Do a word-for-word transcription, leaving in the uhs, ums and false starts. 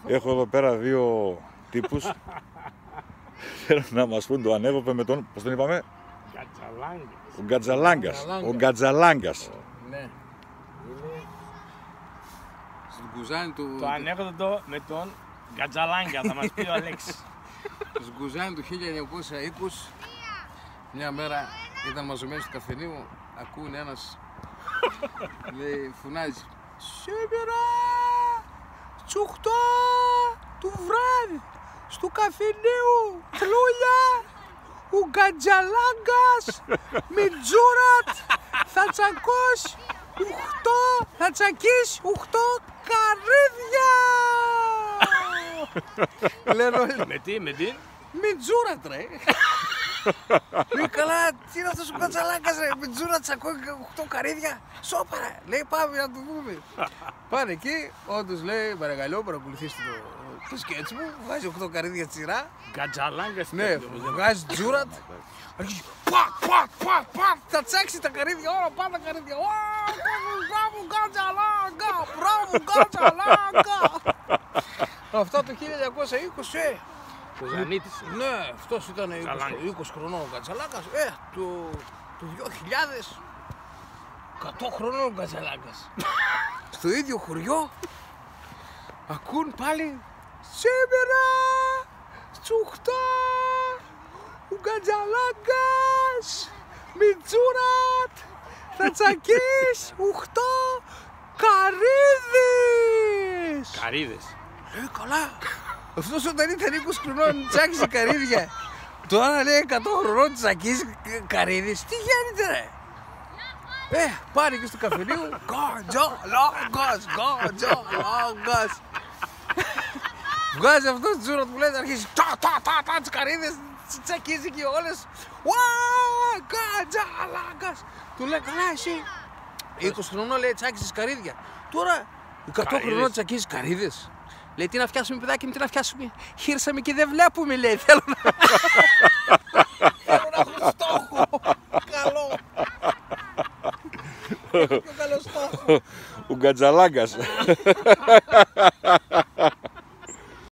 Έχω εδώ πέρα δύο τύπους. Θέλουν να μας πούν, το ανέκδοτο με τον, πώς τον είπαμε; Γκατζαλάγκας. Ο Γκατζαλάγκας. Γκατζαλάγκας. Ο Γκατζαλάγκας. Ναι. Στην Κουζάνη του... Το ανέκδοτο με τον Γκατζαλάγκα, θα μας πει ο Αλέξης. Στην Κουζάνη του χίλια εννιακόσια είκοσι, μια μέρα ήταν μαζεμένοι στο καφενείο, ακούνε ένας, λέει, φωνάζει: «Σήμερα σ' ουχτώ του βράδυ, στου καφενείου Τλούλια, ο Γκατζαλάγκας με τ' ζούρα τ' θα τσακώσει ουχτώ, θα τσακίσει ουχτώ καρύδια». Λένε όλοι: «Με τι, με τι; Με τ' ζούρα τ', ρε». Λέει: «Καλά, τι είναι αυτός ο Γκατζαλάγκας, ρε; Με τ' ζούρα τ' τσακώνει ουχτώ καρύδια; Σώπα, ρε». Λέει: «Πάμε να το δούμε». Πάνε εκεί, όντως, λέει, παρακαλώ, παρακολουθήστε το, το σκέτς μου. Βγάζει οκτώ καρύδια τ' σειρά. Γκατζαλάγκας. Ναι, παίρνει, βγάζει τ' ζούρα τ'. Αρχίζει πα, πα, πα, πα, θα τσάξει τα καρύδια, όλα πάνε τα καρύδια. «Ω, μπράβο, γκατζαλάγκα, μπράβο, γκατζαλάγκα». Αυτά το χίλια εννιακόσια είκοσι, ε. Κοζανίτης. Ναι, αυτός ήταν είκοσι, Γκατζαλάγκας. Είκοσι χρονών ο Γκατζαλάγκας, ε, το, το δύο χιλιάδες, εκατό χρονών ο Γκατζαλάγκας. Στο ίδιο χωριό ακούν πάλι: «Σήμερα σ' ουχτώ ο Γκατζαλάγκας με τ' ζούρα τ' θα τσακίσει ουχτώ καρύδες». Καρύδες. Λέει: «Καλά. Αυτός όταν ήταν είκοσι χρονών τσάκισε καρύδια. Τώρα, λέει, εκατό χρονών τσακίζει κα-, καρύδες. Τι γίνεται, ρε?» Ε, πάνε εκεί στο καφενείο. «Γκατζαλάγκας, γκατζαλάγκας». Βγάζει αυτός τ' ζούρα τ', που λέει, αρχίζει τα, τα, τα, τα, τ' καρύδες, τ', τσακίζει και όλες. «Ουα, Γκατζαλάγκας». Του λέει: «Καλά, εσύ είκοσι χρονών», λέει, «τσάκισες καρύδια. Τώρα εκατό χρονών τσακίζεις καρύδες». Λέει: «Τι να φτιάσουμε, παιδάκι μου, τι να φτιάσουμε; Χείρσαμε και δεν βλέπουμε», λέει. «Θέλω να, θέλω να έχω στόχο. Καλό. Έχω πιο καλό στόχο». Ο Γκατζαλάγκας.